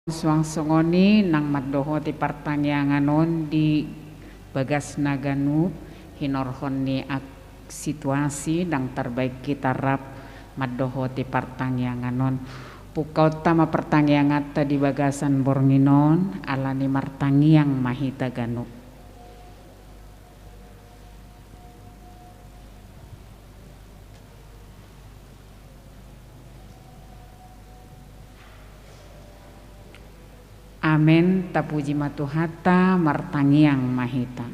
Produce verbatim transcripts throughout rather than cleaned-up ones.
Suang songon i nang mandohoti partangiangan on di bagasna ganup, hinorhon ni situasi ndang tarbaen hita rap mandohoti partangiangan on. Pungkaonta ma partangianganta di bagasan borngin on, ala ni martangiang ma hita ganup. Amen. Tapuji ma Tuhanta, martangiang ma hita.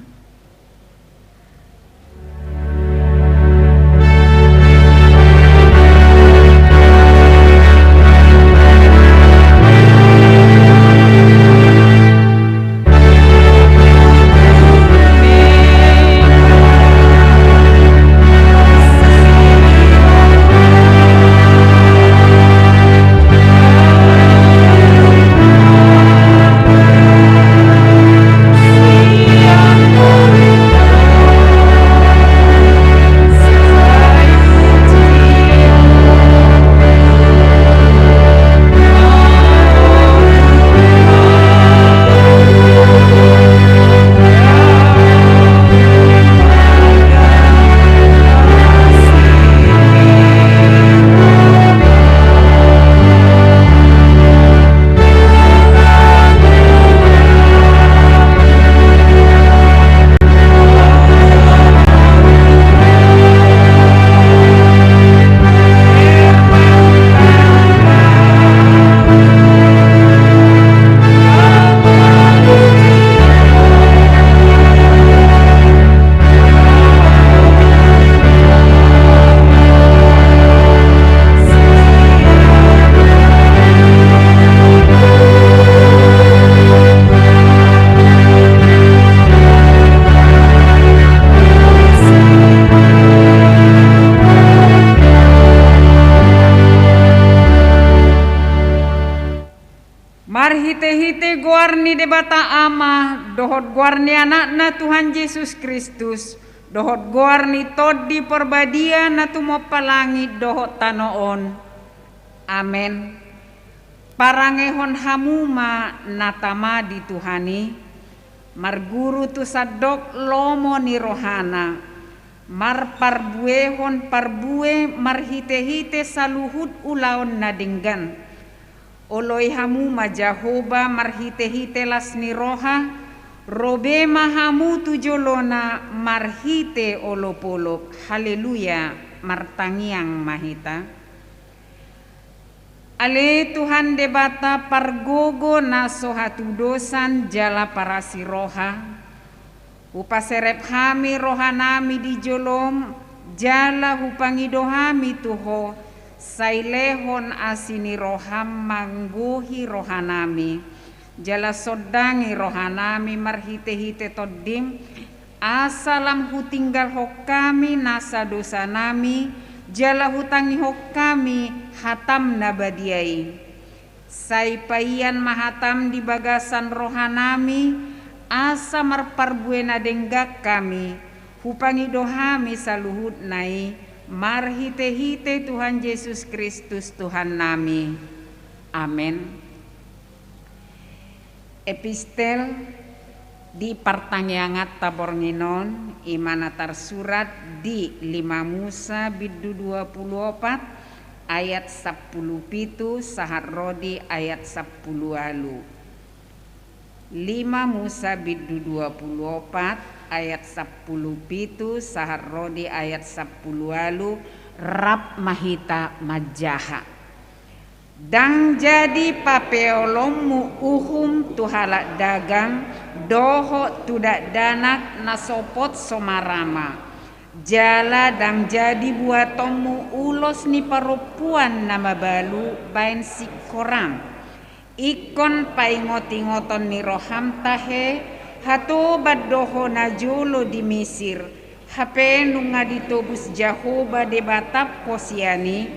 Marhitehite goar ni Debata Ama dohot goar ni Anakna Tuhan Jesus Kristus dohot goar ni Tondi Parbadia na tumompa langit dohot tano on. Amen. Parangehon hamu ma na tama di Tuhan i, marguru tu sandok lomo ni rohana, marparbuehon parbue marhitehite saluhut ulaon na denggan. Oloi hamu ma Jahowa marhitehite las ni roha, ro be ma hamu tu jolona marhite olopolop. Haleluya. Martangiang ma hita. Ale Tuhan Debata pargogo na so hatudosan jala parasi roha, hupaserep hami rohanami di jolom, jala hupangido hami tu Ho, sai lehon asi ni roham manggohi rohanami, jala sondangi rohanami marhitehite Tondim, asa lam hutinggalhon hami nasa dosanami, jala hutangihon hami hatam na badia i. Sai paian ma hatam di bagasan rohanami, asa marparbue na denggan hami, hupangido hami saluhutna i, marhitehite Tuhan Jesus Kristus Tuhannami. Amen. Epistel di partangianganta borngin on, i ma na tarsurat di lima Musa bindu dua pulu opat ayat sampulu pitu sahat ro di ayat sampulu ualu. Lima Musa bindu dua pulu opat ayat sampulu pitu sahat ro di ayat sampulu ualu. Rap ma hita manjaha. Ndang jadi papeolonmu uhum tu halak dagang dohot tu dakdanak na so potso marama. Jala ndang jadi buatonmu ulos ni parompuan na mabalu baen singkoram. Ingkon paingotingoton ni roham tahe, hatoban do ho najolo di Misir, hape nunga ditobus Jahowa Debatam ho sian i,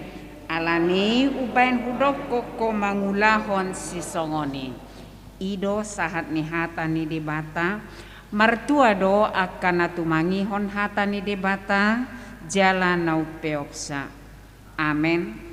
alani i umbaen hudokkon ho mangulahon sisongon i. I do sahat ni hata ni Debata. Martua do angka na tumangihon hata ni Debata jala na umpeopsa. Amen.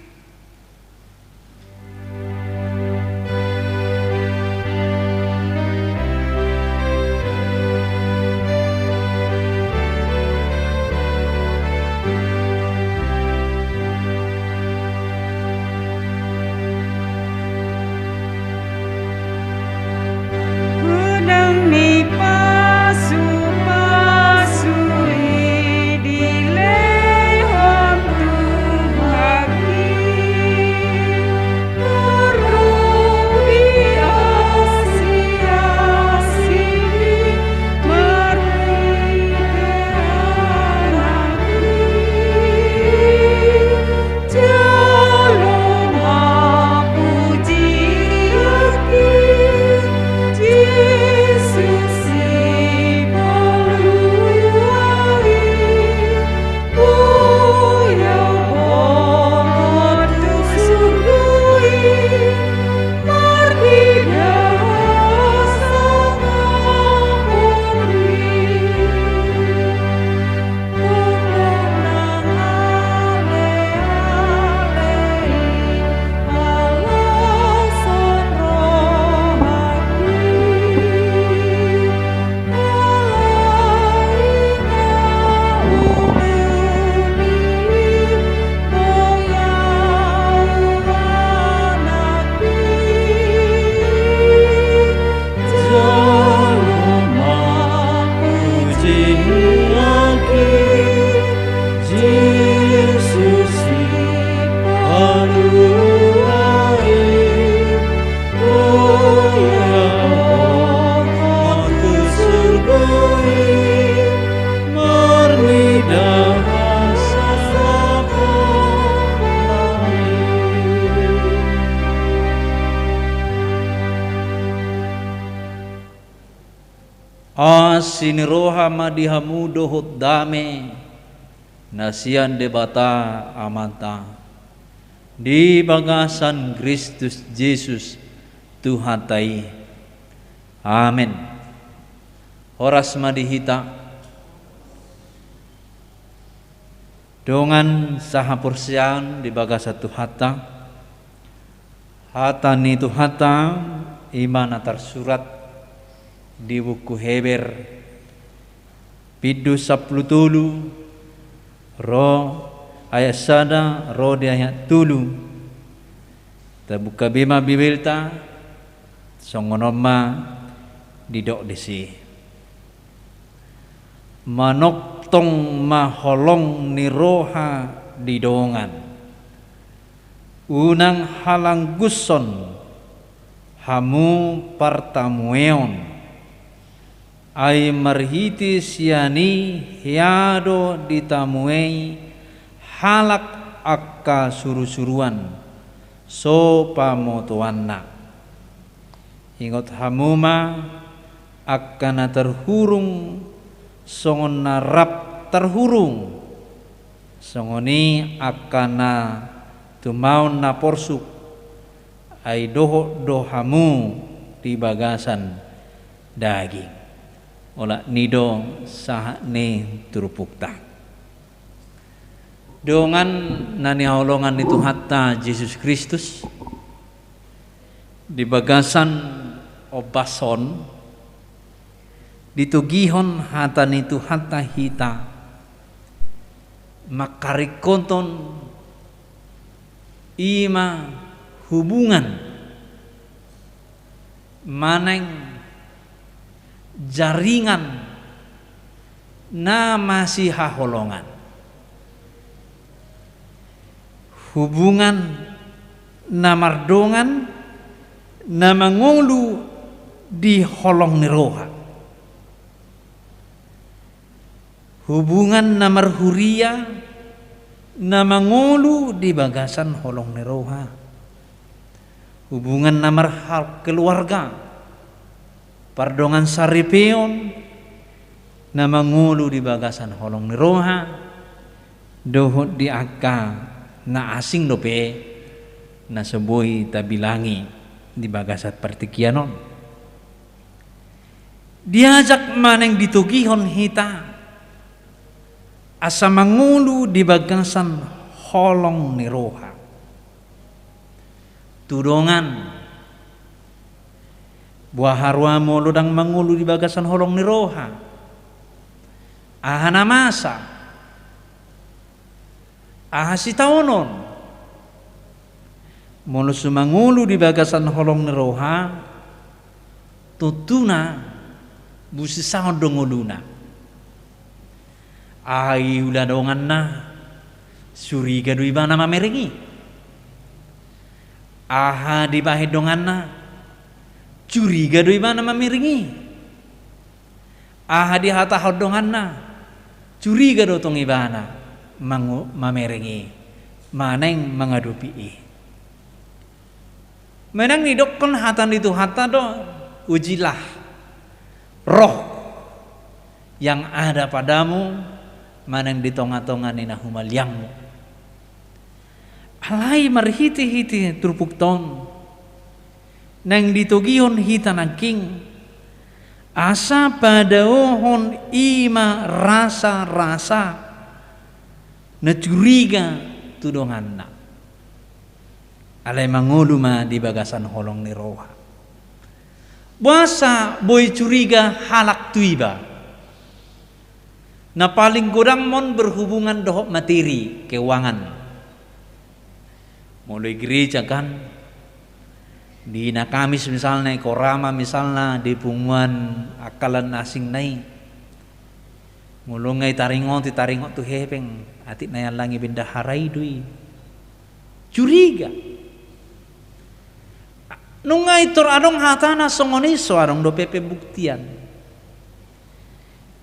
Asi ni roha ma di hamu dohot dame na sian Debata Amanta di bagasan Kristus Jesus Tuhanta i. Amen. Horas ma di hita. Dongan sahaporseaon di bagasan Tuhanta, hata ni Tuhanta i ma na tarsurat di buku Heber, bindu sampulu tolu, ro ayat sada ro di ayat tolu. Tabuka be ma Bibelta, songon on ma didok disi. Manongtong ma holong ni roha di dongan. Unang halanggushon hamu partamueon. Ai marhite sian i hea do ditamuei halak angka surusuruan so pamotoanna. Ingot hamu ma angka na tarhurung songon na rap tarhurung, songon i angka na tumaon na porsuk, ai dohot do hamu di bagasan daging. Olat ni do sahat ni turpukta. Dongan na nihaholongan ni Tuhanta Jesus Kristus, di bagasan ombas on ditogihon hata ni Tuhanta hita mangkaringkothon i ma hubungan manang jaringan na masihaholongan. Hubungan na mardongan na mangolu di holong ni roha. Hubungan na marhuria na mangolu di bagasan holong ni roha. Hubungan na markeluarga, pardongan saripeon na mangolu di bagasan holong ni roha, dohot di angka na asing dope na so boi tabilangi di bagasan partingkian on. Diajak manang ditogihon hita asa mangolu di bagasan holong ni roha. Tu dongan, boha roha molo ndang mangolu di bagasan holong ni roha? Aha na masa? Aha sitaonon? Molo so mangolu di bagasan holong ni roha, tontuna busisaon do ngoluna. Aha diula donganna, curiga do ibana mamereng i. Aha dibahen donganna, curiga do ibana mamereng i. Aha dihatahon donganna, curiga do tong ibana mangu-, mamereng i manang mangadopi i. Manang didokkon hata ni Tuhanta do, ujilah roh yang ada padamu, manang di tongatonga ni na humaliangmu. Alai marhitehite turpukta on naeng ditogihon hita nangkin asa padaohon i ma rasarasa na curiga tu donganna. Alai mangolu ma di bagasan holong ni roha. Boasa boi curiga halak tu iba? Na paling godang ma on berhubungan dohot materi, keuangan. Molo i gereja kan, di na Kamis misalna, i Korama misalna, di punguan angka na asing na i. Molo nga i taringot, i taringot tu hepeng, atik na i allangi bendahara i do i. Curiga. Nunga i tor adong hatana songon i, so adong dope pembuktian.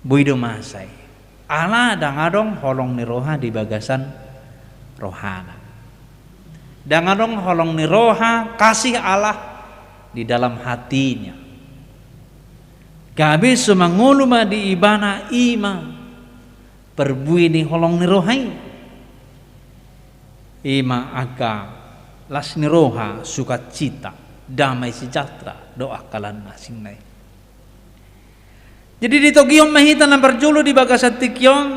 Boi do masa i. Ala ndang adong holong ni roha di bagasan rohana. Ndang adong holong ni roha, kasih Allah di dalam hatinya. Gabe so mangolu ma di ibana i ma parbue ni holong ni roha i. I ma angka las ni roha, sukacita, damai sejahtera dohot angka lan asingna i. Jadi ditogihon ma hita na parjolo di bagasan tingki on,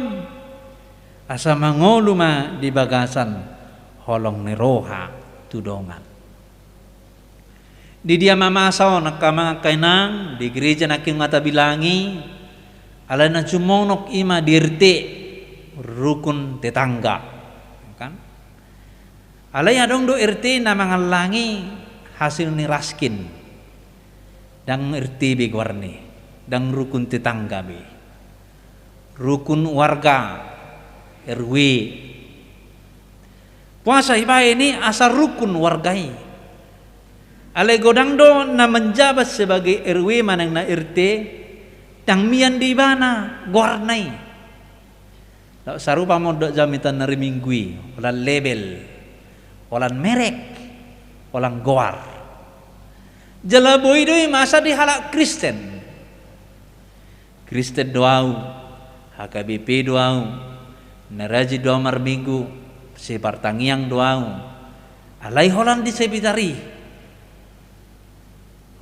asa mangolu ma di bagasan holong ni roha tu dongan. Di dia ma masa on angka amang angka inang, di gereja nangkin nga tabilangi, alai na jumonok i ma di R T, rukun tetangga. Kan? Alai adong do R T na mangallangi hasil ni raskin. Ndang R T be goarna i, ndang rukun tetangga be. Rukun warga, R W. Boasa dibaen i asa rukun warga i? Alai godang do na manjabat sebagai R W manang na R T, ndang mian di ibana goarna i. Laos sarupa ma dohot jamita na riminggu i, holan label, holan merek, holan goar. Jala boi do i masa di halak Kristen. Kristen do ahu, H K B P do ahu, na rajin do ahu marminggu, sipartangiang do ahu. Alai holan di sepitar i,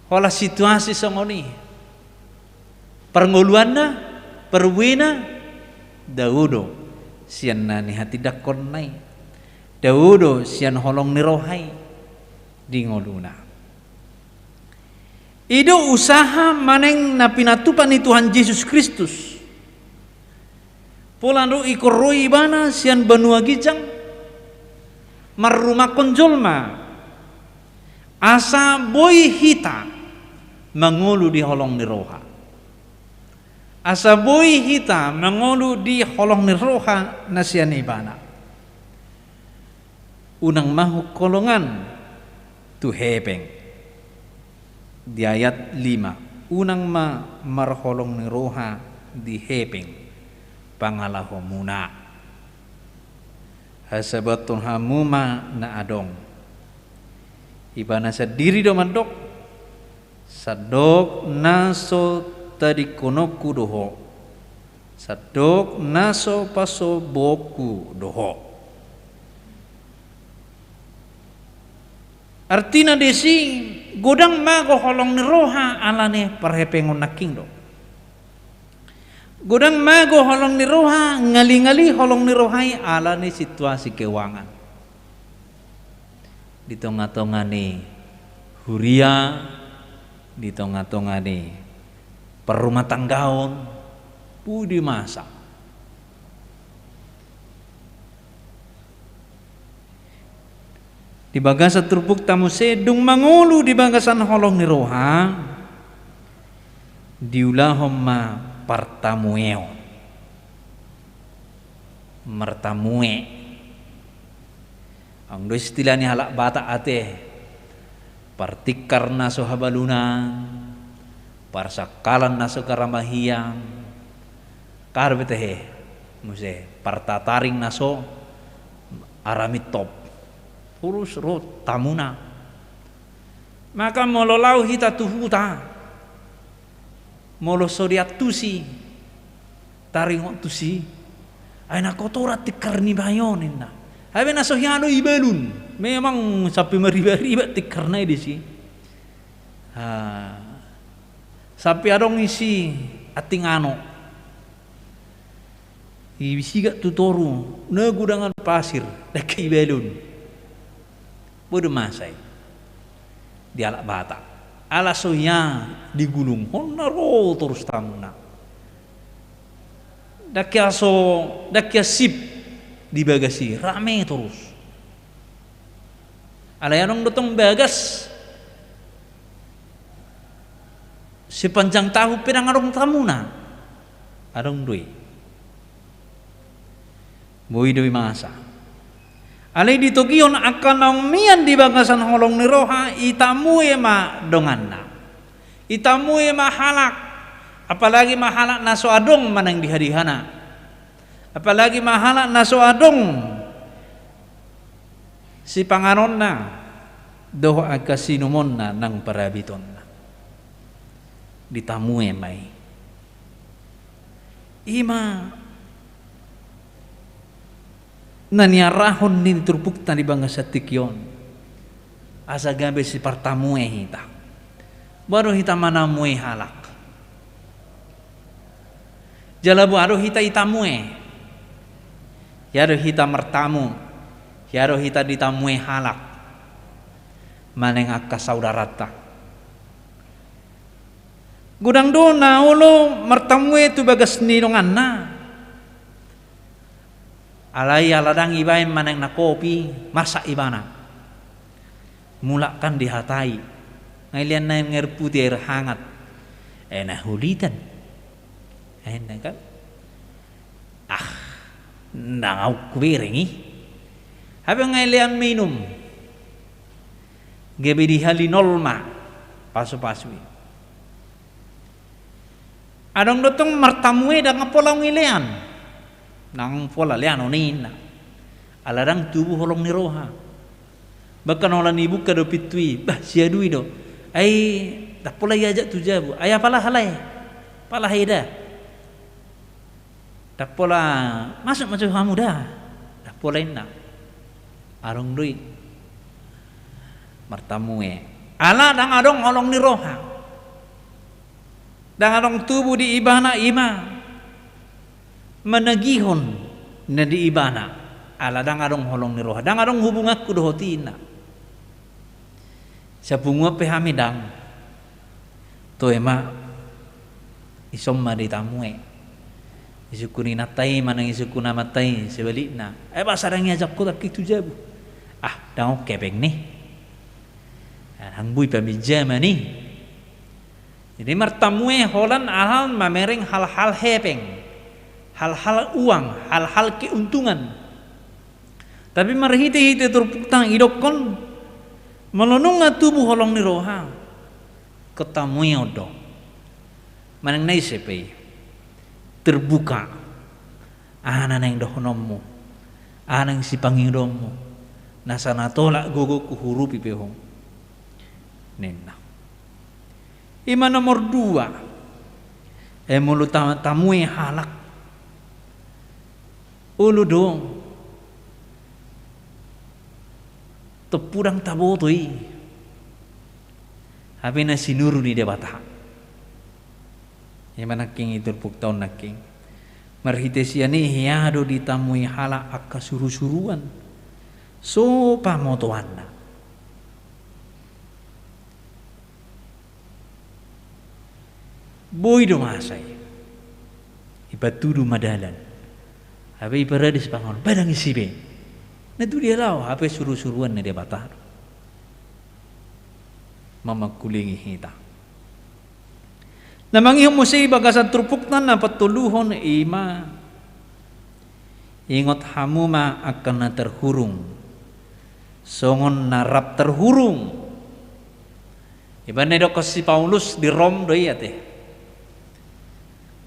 holan situasi songon i. Parngoluanna, parbuena, dao do sian na nihatindangkonna i. Dao do sian holong ni roha i di ngoluna. I do usaha manang na pinatupa ni Tuhan Jesus Kristus. Pola do ikorhoi ibana sian banua ginjang, marrumangkon jolma, asa boi hita mangolu di holong ni roha. Asa boi hita mangolu di holong ni roha na sian ibana. Unang ma hungkolongan tu hepeng. Di ayat lima, unang ma marholong ni roha di hepeng pangalahomuna. Hasabathon hamu ma na adong. Ibana sandiri do mandok, sandok na so tadingkononku do ho, sandok na so pasobuonku do ho. Artina disi, godang mago holong ni roha alani parhepengon nangkin do. Godang mago holong ni roha, ngalingali holong ni roha i alani situasi keuangan. Di tongatonga ni huria, di tongatonga ni parrumatanggaon, boi do i masa. Di bagasan turpukta muse, dung mangolu di bagasan holong ni roha, diulahon ma partamueon. Martamue. Adong do istilah ni halak Batak ate, partingkar na so habalunan, parsangkalan na so garamahian, Karepe tehe muse partataring na so aramintop. Torus ro tamuna. Maka molo laho hita tu huta, molo so diantusi, taringot tusi, ai na kotor tingkar ni bayo ninna. Hape na so hea do ibalun. Memang sampe maribariba tingkarna i disi. Ha. Sampe adong isi anting ano. Isigak tu toru, na gudangan pasir, dangke ibalun. Boi do masa i. Di halak Batak. Ala so hea digulunghon na ro torus tamuna. Dangke aso, dangke asip di bagas i, rame torus. Alai adong do tong bagas sepanjang tahun pe ndang adong tamuna. Adong do i. Boi do i masa. Alai ditogihon angka naung mian di bagasan holong ni roha, itamue ma donganna. Itamue ma halak. Apalagi ma halak na so adong manang dihadihana. Apalagi ma halak na so adong sipanganonna dohot angka siinumonna nang parabitonna. Ditamue ma i. I ma na niarahon ni turpukta di bagasan tingki on, asa gabe sipartamue hita. Boha do hita manamue halak? Jala boha do hita itamue? Hea do hita martamu, hea do hita ditamue halak manang angka saudaranta. Godang do na olo martamue tu bagas ni donganna. Alai ala ndang ibaen manang na kopi, marsak ibana. Mulak kan dihatai. Nga ilean nai air putih, air hangat. Eh, na hulitan. Eh, na kan? Ah, ndang ahu hubereng i. Hape nga ilean minum. Gabe dihalinol ma pasupasu i. Adong do tong martamue ndang pola ngilean. Ndang pola leanon i ninna. Ala ndang tubu holong ni roha. Bahkan holan ibuka do pintu i, bah, si Adui do. Ai ndang pola iajak tu jabu. Ai apala halai? Apala heda? Ndang pola masuk ma tu hamu da. Ndang pola ninna. Adong do i martamue. Ala ndang adong holong ni roha. Ndang adong tubu di ibana i ma managihon na di ibana. Ala ndang adong holong ni roha. Ndang adong hubunganku dohot i ninna. Sapunguan pe hami ndang. Toe ma, dison ma ditamue. Isungkun inanta i manang isungkun amanta i sebalikna. Eh, boasa ndang iajak ho nangkin tu jabu? Ah, ndang on hepeng ni. Ndang boi paminjaman i. Jadi martamue holan hal-hal mamereng hal-hal hepeng, hal-hal uang, hal-hal keuntungan. Tapi marhite-hite turpukta i didokkon, molo nunga tubu holong ni roha, ketamueon do. Manang na ise pe i, terbuka. Aha na naeng dohononmu, aha naeng sipangidoonmu, nasa na tolap gogo huurupi pe ho, ninna. I ma nomor dua. Eh, molo ta-, tamue halak, olo do. Tompu ndang taboto i. Hape na sinuru ni Debata. I ma nangkin i turpukta on nangkin. Marhite sian i hea do ditamui halak angka surusuruan so pamotoanna. Boi do masa i. Ipatudu ma dalan. Hape iparade sipanganon. Ba ndang isi be. Na tu dia laho, hape surusuruan ni Debata do. Mamangkulingi hita. Na mangihut muse i bagasan turpukta na patoluhon i ma. Ingot hamu ma angka na terhurung. Songon na rap terhurung. Ibaen na didokkon si Paulus di Rom do i ate.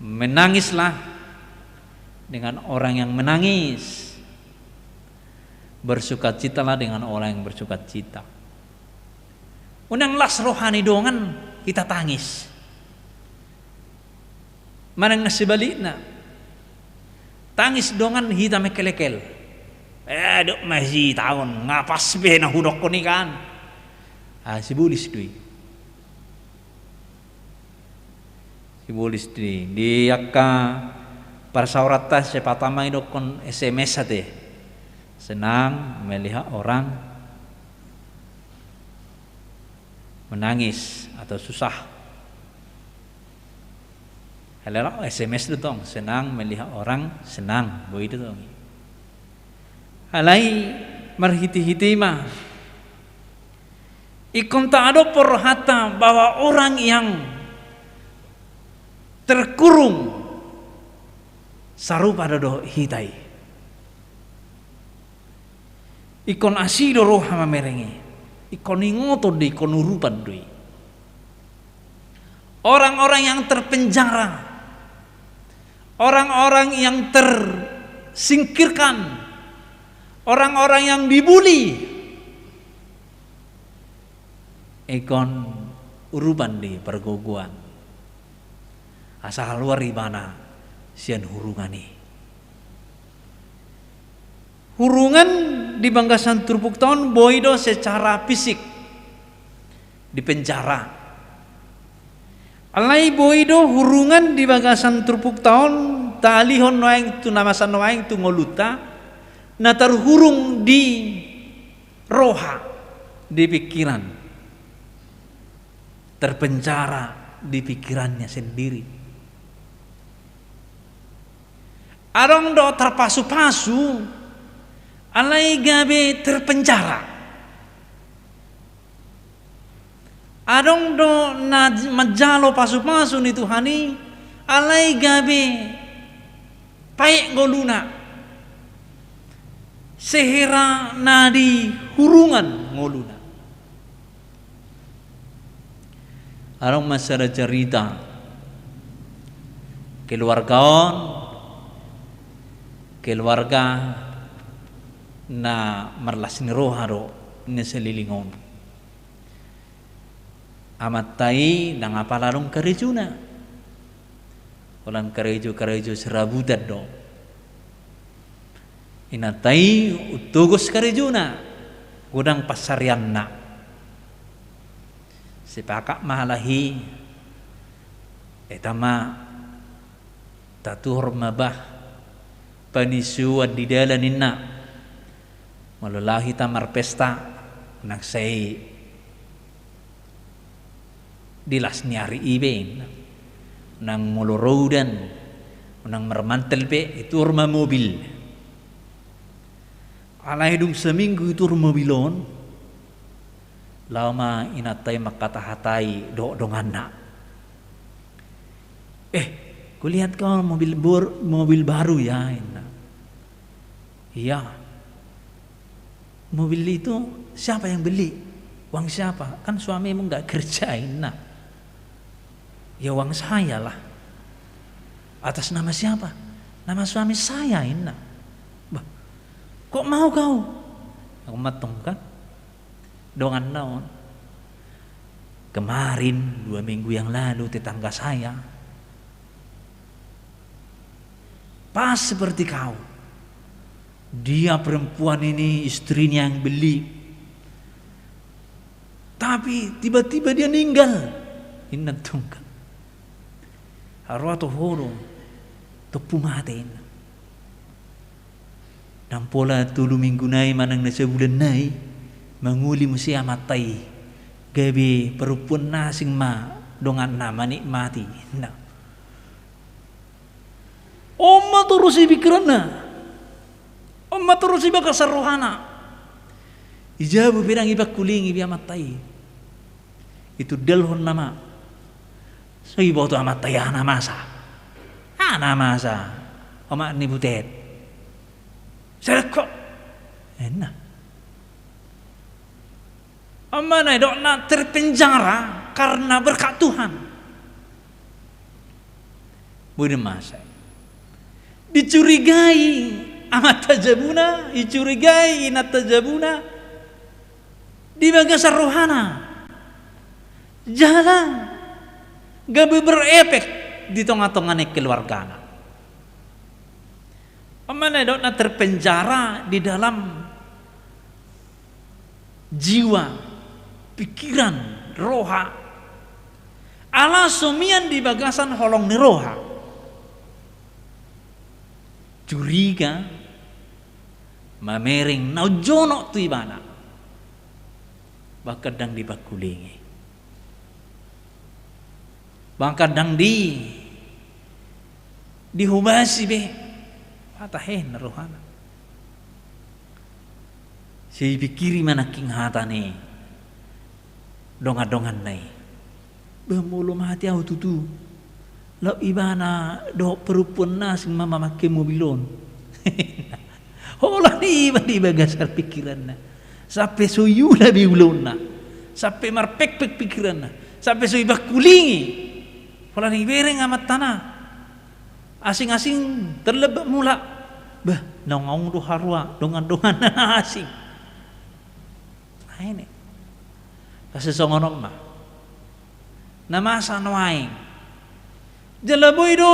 Menangislah dengan orang yang menangis. Bersukacitalah dengan orang yang bersukacita. Unang las roha ni dongan hita tangis. Manang na sebalikna. Tangis dongan hita mengkelekel. Eh, dok masih taon, nga pas be na hudokkon i kan. Ah, sibolis do i. Sibolis do i. Di angka parsaoranta, siapa tama i dokkon S M S ate. Senang melihat orang menangis atau susah. Alai laho S M S do tong, senang melihat orang senang, boi do tong i. Alai marhitehite i ma. Ingkon taadop rohanta bahwa orang yang terkurung sarupa do dohot hita i. Ingkon asi do roha mamereng i. Ingkon ingoton do i, ingkon urupan do i. Orang-orang yang terpenjara, orang-orang yang tersingkirkan, orang-orang yang dibuli, ingkon urupan do i, pargogoan. Asa haluar ibana sian hurungan i. Hurungan di bagasan turpukta on boi do secara fisik di penjara. Alai boi do hurungan di bagasan turpukta on, taalihon nuaeng tu na masa nuaeng tu ngolunta, na tarhurung di roha, di pikiran, terpenjara di pikirannya sendiri. Adong do tarpasupasu, alai gabe terpenjara. Adong do na manjalo pasupasu ni Tuhan i, alai gabe paek ngoluna. Sehera na di hurungan ngoluna. Adong ma sada cerita, keluarga on, keluarga na marlas ni roha do na saliling on. Amanta i ndang apala adong karejona. Holan karejo-karejo serabutan do. Inanta i untogos karejona, godang pansarianna. Sepakat ma halak i, eta ma, tatuhor ma bah panisuan di dalan, ninna. Molo laho hita marpesta, unang sai di las ni ari i be, ninna. Unang molo ro udan, unang marmantel be, ituhor ma mobil. Alai dung saminggu ituhor mobil on, laho ma inanta i mangkatahatai dohot donganna. "Eh, kulihat kau mobil bor-, mobil baru ya," ninna. "Iya." "Mobil itu siapa yang beli? Uang siapa? Kan suamimu nggak kerja," ninna. "Ya, uang saya lah." "Atas nama siapa?" "Nama suami saya," ninna. "Bah, kok mau kau?" Aku matung kan. Donganna on. "Kemarin, dua minggu yang lalu, tetangga saya pas seperti kau. Dia perempuan ini, istrinya yang beli. Tapi tiba-tiba dia ninggal," ninna tunggal. "Haroa toho do, tompu mate," ninna. Ndang pola tolu minggu nai manang na sabulan nai, mangoli muse amanta i. Gabe parompuan na asing ma donganna manikmati, ninna. On ma torus i pikiranna. On ma torus i bagasan rohana. Ijabu pe ndang ipangkulingi be amanta i. Itundalhon nama. So iboto amanta i aha na masa. Aha na masa. Omak ni butet. Sai dok ho, ninna. On ma na didok na terpenjara karena berkat Tuhan. Boi do masa i. Dicurigai amanta jabuna, dicurigai inanta jabuna di bagasan rohana. Jala gabe berefek di tonga-tonga ni keluargana. On ma na didok na terpenjara di dalam jiwa, pikiran, roha. Ala so mian di bagasan holong ni roha. Curiga, mamereng, na jonok tu ibana. Bahkan ndang dipangkulingi. Bahkan ndang di, dihobasi be. Hata he na rohana. Sai ipikiri ma nangkin hata ni dongan-donganna i. Bah, molo mate ahu tutu, laho ibana dohot parompuan na asing ma mamangke mobil on. Holan i ma di bagasan pikiranna. Sampe so iula be ulaonna. Sampe marpekpek pikiranna. Sampe so ipangkulingi. Holan ibereng amantana. Asing-asing terlebih mula. Bah, naung adong do haroa dongan-donganna na asing. Nah, ini. Kasi songon on ma. Na masa nuaeng. Jala boi do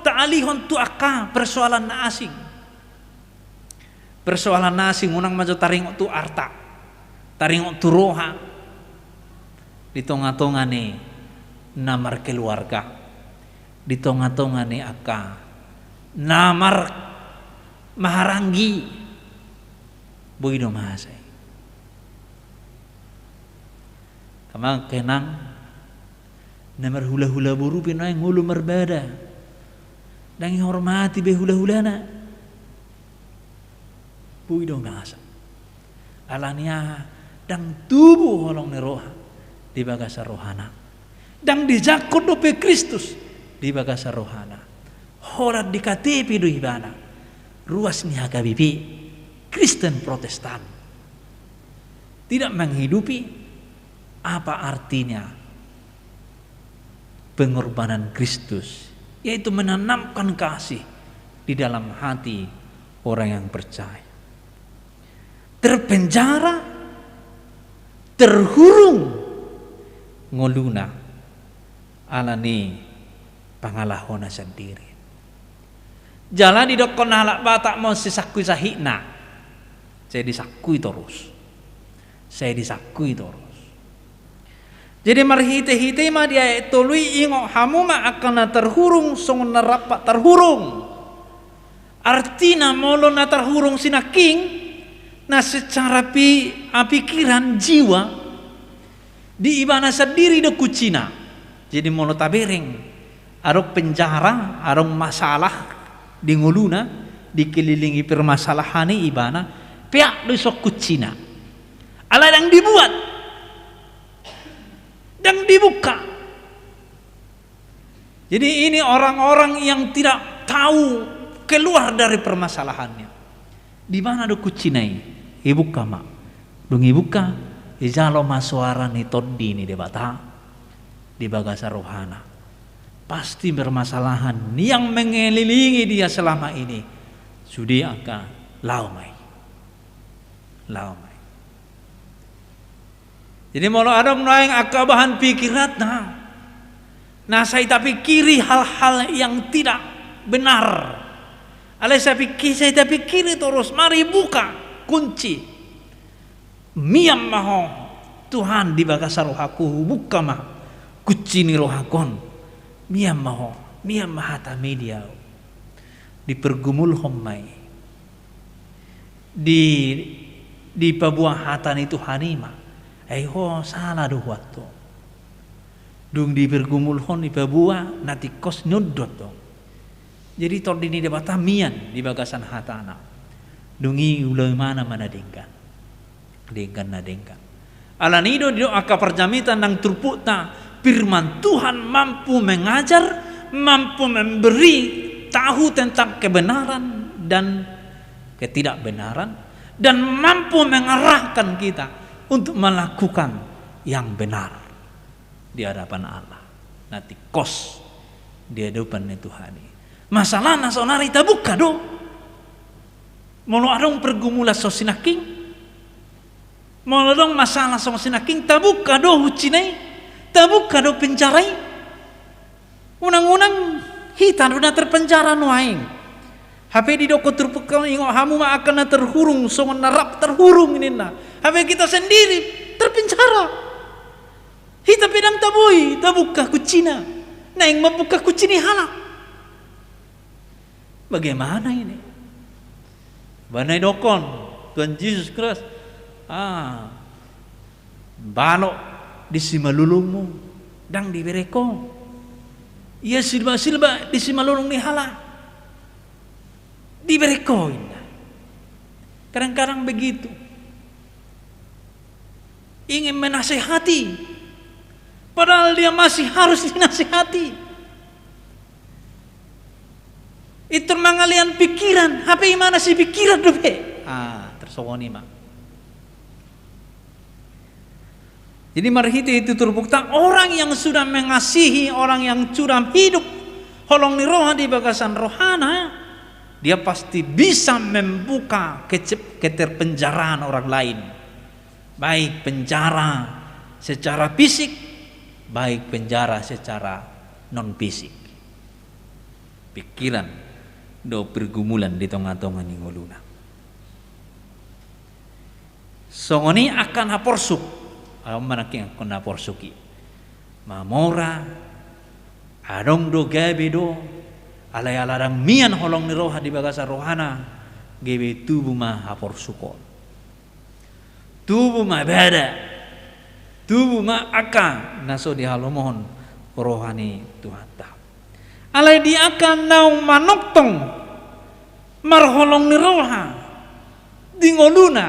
Taalihon tu angka persoalan na asing. Persoalan na asing, unang ma jo taringot tu arta, taringot tu roha. Di tonga-tonga ni na markeluarga, di tonga-tonga ni angka na mar-, marhahamaranggi, boi do masa i. Amang inang, na marhulahula boru pe nuaeng olo marbada. Ndang dihormati be hulahulana. Boi do masa. Alani aha? Ndang tubu holong ni roha di bagasan rohana. Ndang dijangkon dope Kristus di bagasan rohana. Holan di K T P do ibana ruas ni H K B P, Kristen Protestan. Tidak menghidupi apa artinya pengorbanan Kristus, yaitu menanamkan kasih di dalam hati orang yang percaya. Terpenjara, terhurung ngoluna alani pangalahona sandiri. Jala didokkon halak Batak ma on, sai sangkui sahitna. Sai disangkui torus. Sai disangkui torus. Jadi marhitehite ma di ayat tolu i, ingot hamu ma angka na terhurung songon na rap terhurung. Artina molo na terhurung sinangkin, na secara pi-, a, pikiran, jiwa, di ibana sandiri do kuncina. Jadi molo tabereng adong penjara, adong masalah di ngoluna, dikelilingi permasalahan i ibana, peak do dison kuncina. Alai ndang dibuat, ndang dibuka. Jadi ini orang-orang yang tidak tahu keluar dari permasalahannya. Di mana do kuncina i? Ibuka ma. Dung ibuka, ijalo ma soara ni Tondi ni Debata di bagasan rohana. Pasti permasalahan yang mengelilingi dia selama ini sude angka laho ma i. Laho ma i. Jadi molo adong nuaeng angka bahan pikiranna, na sai tapikiri hal-hal yang tidak benar. Alai sai pikir, sai tapikiri torus, mari buka kunci. Mian ma ho, Tuhan, di bagasan rohaku, hubuka ma kunci ni rohaku on. Mian ma ho, mian ma hataMi di ahu. Dipergumulhon ma i. Di, dipaboa hata ni Tuhan i ma. Ai ho sala do huanto. Dung dipergumulhon, dipaboa, na tingkos niondot do. Jadi Tondi ni Debata mian di bagasan hatana. Dung i ulaonmuna ma na denggan. Denggan na denggan. Alani i do didok angka parjamita nang turpukta, firman Tuhan mampu mengajar, mampu memberi tahu tentang kebenaran dan ketidakbenaran, dan mampu mengarahkan kita untuk melakukan yang benar di hadapan Allah. Na tingkos di adopan ni Tuhan i. Masalahna saonari tabuka do. Molo adong pergumulan songon sinangkin, molo adong masalah songon sinangkin, tabuka do kuncina i, tabuka do penjara i. Unang-unang hita do na terpenjara nuaeng. Hape didok turpukta, ingot hamu ma angka na terhurung songon na rap terhurung, ninna. Hape kita sendiri terpenjara. Hita pe ndang taboi tabuka kuncina. Naeng mambuka kunci ni halak. Bagaimana ini? Ba na didokkon Tuhan Jesus Kristus, ah, balok di simalolongmu, ndang dibereng ho. Ia silba-silba di simalolong ni halak, dibereng ho, inna. Kadang-kadang begitu. Ingin menasehati, padahal dia masih harus dinasehati. Pintor mangalean pikiran, hape imana sipikiran dope. Ah, tarsongon i ma. Jadi marhite itu turpukta, orang yang sudah mengasihi, orang yang sudah hidup holong ni roha di bagasan rohana, dia pasti bisa membuka kece-, keterpenjaraan orang lain. Baik penjara secara fisik, baik penjara secara non fisik. pikiran dohot pergumulan di tonga-tonga ni ngoluna. Songon i angka na porsuk, aha ma nangkin angka na porsuk i? Mamora, adong do gabe do, alai ala ndang mian holong ni roha di bagasan rohana, gabe tubu ma haporsukon. Tubu ma bada, tubu ma angka na so dihalomohon roha ni Tuhanta. Alai di angka naung manongtong marholong ni roha di ngoluna,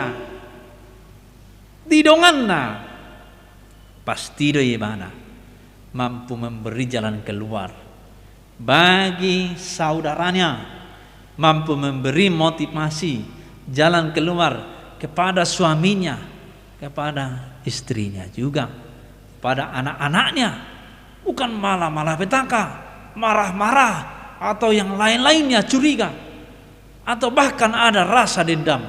di donganna, pasti do ibana mampu memberi jalan keluar bagi saudaranya, mampu memberi motivasi, jalan keluar kepada suaminya, kepada istrinya juga, kepada anak-anaknya. Bukan malah-malah petaka, marah-marah, atau yang lain-lainnya, curiga, atau bahkan ada rasa dendam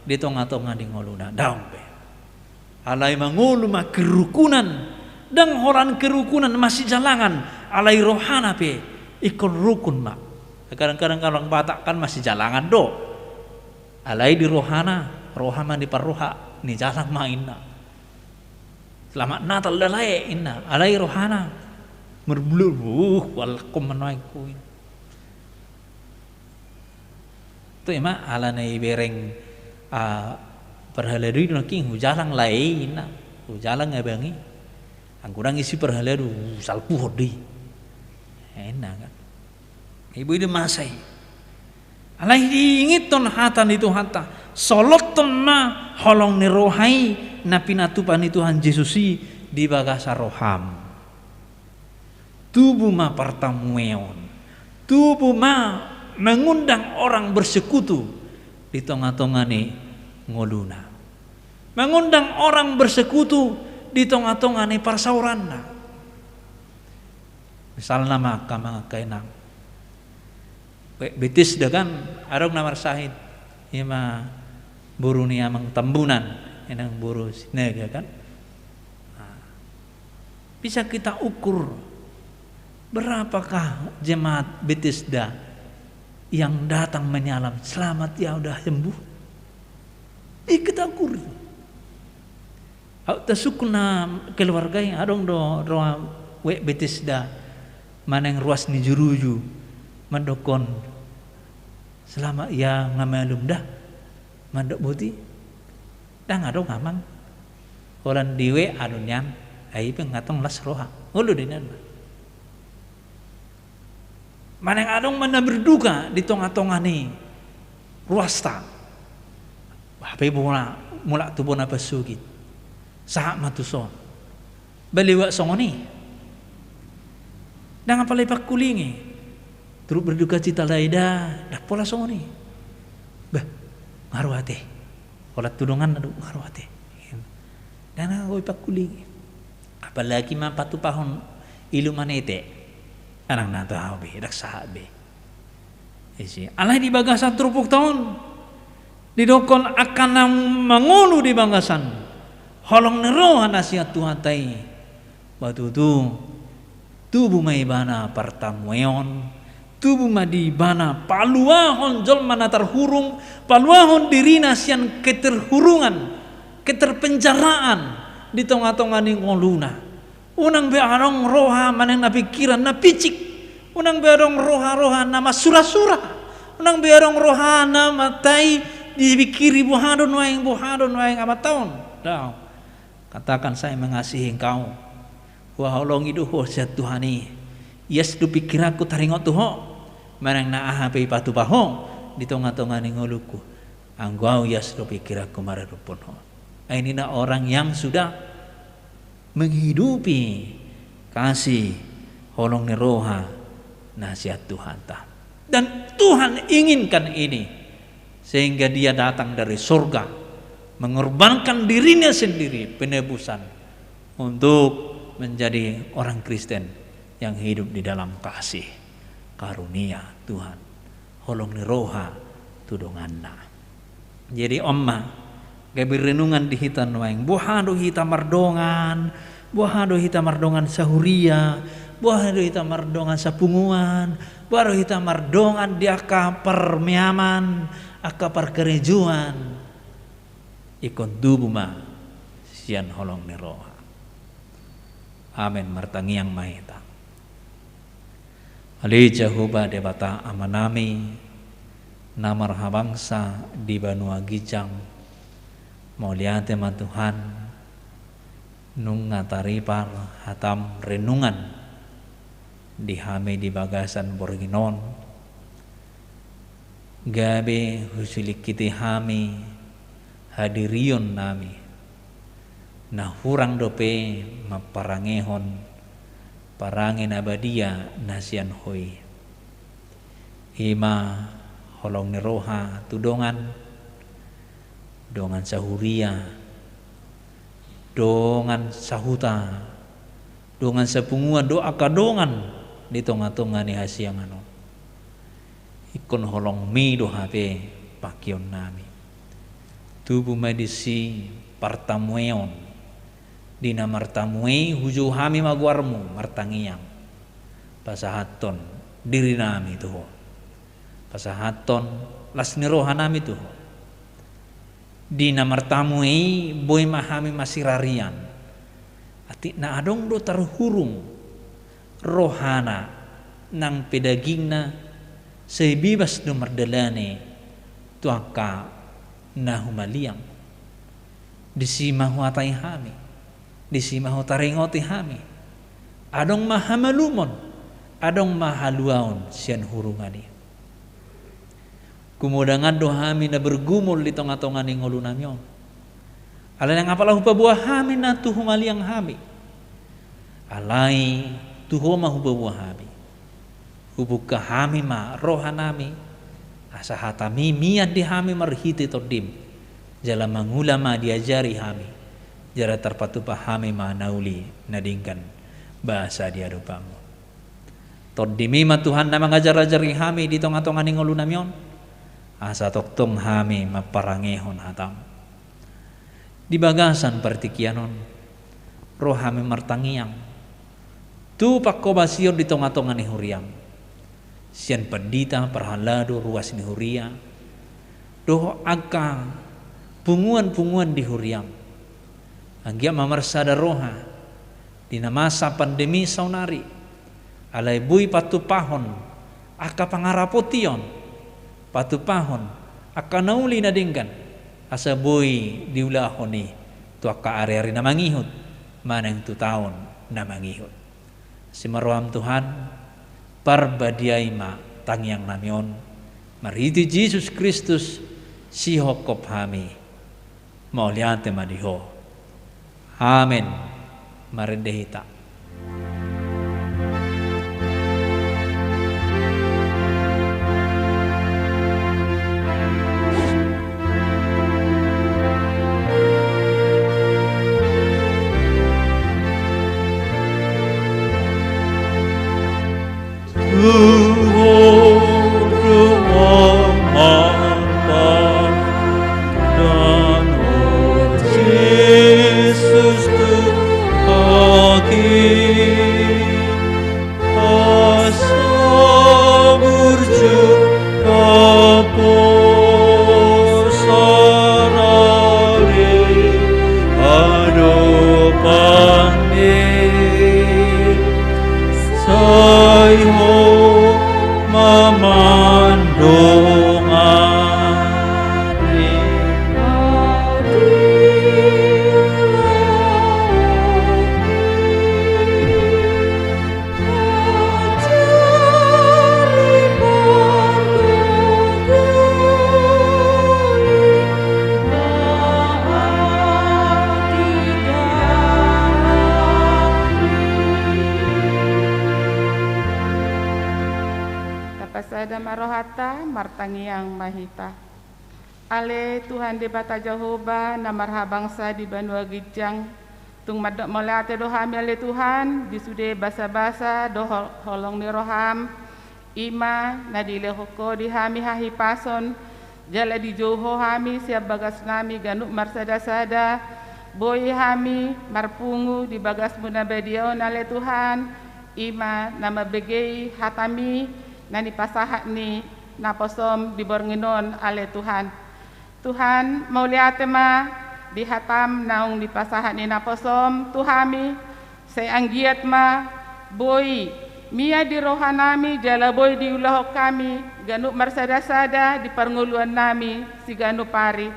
di tonga-tonga ni ngoluna. Daong be. Alai mangolu ma kerukunan, ndang holan kerukunan masijalangan, alai rohana pe ingkon rukun ma. Kadang-kadang orang Batak kan masijalangan do. Alai di rohana, roha ma ni parroha, ni jalang ma inna. Selamat Natal da lae inna, alai rohana merbulur, uh, walkom manoaingku. Tu ima ala na ibereng, ah, parhalado i do nangkin, hujalang lae inna, hujalang abang i. Anggo ndang isi parhalado, uh, salpuhon do i. Inna kan. Ibu i do masa i. Alai diingothon hata ni Tuhanta, solothon ma holong ni roha i na pinatupa ni Tuhan Jesus i di bagasan roham. Tubu ma partamueon, tubu ma mengundang orang bersekutu di tonga-tonga ni ngoluna, mengundang orang bersekutu di tonga-tonga ni parsaoranna. Misalna ma angka amang angka inang, Be-, Betesda kan, adong na marsahit, ima boru ni amang Tambunan, inang boru Sinaga kan. Nah, bisa kita ukur berapakah jemaat Betesda yang datang menyalam, "Selamat ya, udah sembuh"? Bisa kita ukur. Aut tasungkun na keluarga i, adong do roha wijk Betesda manang ruas ni juruju mandokkon, "Selamat ya, nga malum da," mandok boti? Ndang adong amang. Holan di wijk do nian, ai pe nga tong las roha. Ngolu do nian. Manang adong ma na berduka di tonga-tonga ni ruasta. Hape bona, mulak tu bona pasogit. Sahat ma tuson. Baliwak songon i. Ndang apala ipangkulingi. Turut berduka cita lae da, ndang pola songon i. Bah, nga ro ate. Holan tu donganna do, nga ro ate. Ndang na ipangkulingi. Apalagi ma patupahon ilu manete. Ndang na tau be, ndang sahat be. Isi. Alai di bagasan turpukta on, didokkon angka na mangolu di bagasan holong ni roha na sian Tuhanta i. Ba tutu, tubu ma ibana partamueon, tubu ma di ibana paluahon jolma na tarhurung, paluahon dirina sian keterhurungan, keterpenjaraan di tonga-tonga ni ngoluna. Unang be adong roha manang na pikiran na picik. Unang be adong roha-roha na mansura-sura. Unang be adong roha na matai dipikiri boha do nuaeng, boha do nuaeng amanta on. Daong. Katakan, "Saya mengasihi engkau." Huhaholongi do ho sian Tuhan i. Ias do pikiranku taringot tu ho. Manang na aha pe ipatupa ho di tonga-tonga ni ngolungku. Anggo au ias do pikiranku maradophon ho. Ai ninna orang yang sudah menghidupi kasih holong ni roha na sian Tuhanta. Dan Tuhan inginkan ini, sehingga dia datang dari surga, mengorbankan dirinya sendiri, penebusan, untuk menjadi orang Kristen yang hidup di dalam kasih karunia Tuhan. Holong ni roha tu donganna. Jadi on ma gabe renungan di hita nuaeng. Boha do hita mardongan, boha do hita mardongan sahuria, boha do hita mardongan sapunguan, Baru hita mardongan di angka parmeaman, angka parkarejoan. Ingkon tubu ma sian holong ni roha. Amen. Martangiang ma hita. Ale Jahowa Debata Amanami, na marhabangsa di banua ginjang, mauliate ma Tuhan, nunga taripar hatam renungan di hami di bagasan borngin on, gabe husilingkiti hami hadirionnami, na hurang dope mamparangehon parange na badia na sian Ho i. I ma holong ni roha tu dongan, dongan sahuria, dongan sahuta, dongan sapunguan, dohot angka dongan di tongatonga ni hasiangan on. Ingkon holongmi do hape pangkeonnami. Tubu ma disi partamueon, di na martamue i hujou hami ma goarmu martangiang. Pasahathon dirinami tu Ho. Pasahathon las ni rohanami tu Ho. Di na martamue i boi ma hami masirarian. Atik na adong do tarhurung rohana nang pe dagingna, sai bebas do mardalani tu angka na humaliang. Disi ma huhatai hami, disi ma hutaringoti hami. Adong ma hamalumon, adong ma haluaon sian hurungan i. Gumodangan do hami na bergumul di tongatonga ni ngolunami on. Alai ndang apala hupaboa hami na tu humaliang hami. Alai tu Ho ma hupaboa hami. Hubungka hami ma rohanami, asa hatami mian di hami marhite Tondim, jala mangula ma diajari hami, jala tarpatupa hami ma na uli na denggan basa di adopanmu. Tondimi ma Tuhan na mangajarajari hami di tongatonga ni ngolunami on, asa tongtong hami mamparangehon hatam. Di bagasan partingkian on, ro hami martangiang tu panghobasion di tongatonga ni huriam, sian pandita, parhalado, ruas ni huria, dohot angka punguanpunguan di huriam. Anggiat ma marsada roha di na masa pandemi saonari, alai boi patupahon angka pangarapotion, patupahon angka na uli na denggan, asa boi diulahon i tu angka ariari na mangihut manang tu taon na mangihut. Asi ma roham Tuhan, parbadiai ma tangiangnami on, marhite Jesus Kristus, sihophop hami. Mauliate ma di Ho. Amen. Marende hita. Sai Ho ma mandongani. Tapasada ma rohanta, martangiang ma hita. Ale Tuhan Debata Jahowa, na marhabangsa di banua ginjang, tung mandok mauliate do hami ale Tuhan, di sude basabasa dohot holong ni roham, i ma na dilehon Ho di hami hahipason, jala dijou Ho hami sian bagasnami ganup marsadasada, boi hami marpungu di bagasmu na badia on ale Tuhan, i ma na mambegei hatami, na nipasahat ni naposom di borngin on ale Tuhan. Tuhan, mauliate ma di hatam naung nipasahat ni naposom tu hami, sai anggiat ma boi mian di rohanami jala boi diulahon hami ganup marsadasada di parngoluannami siganup ari.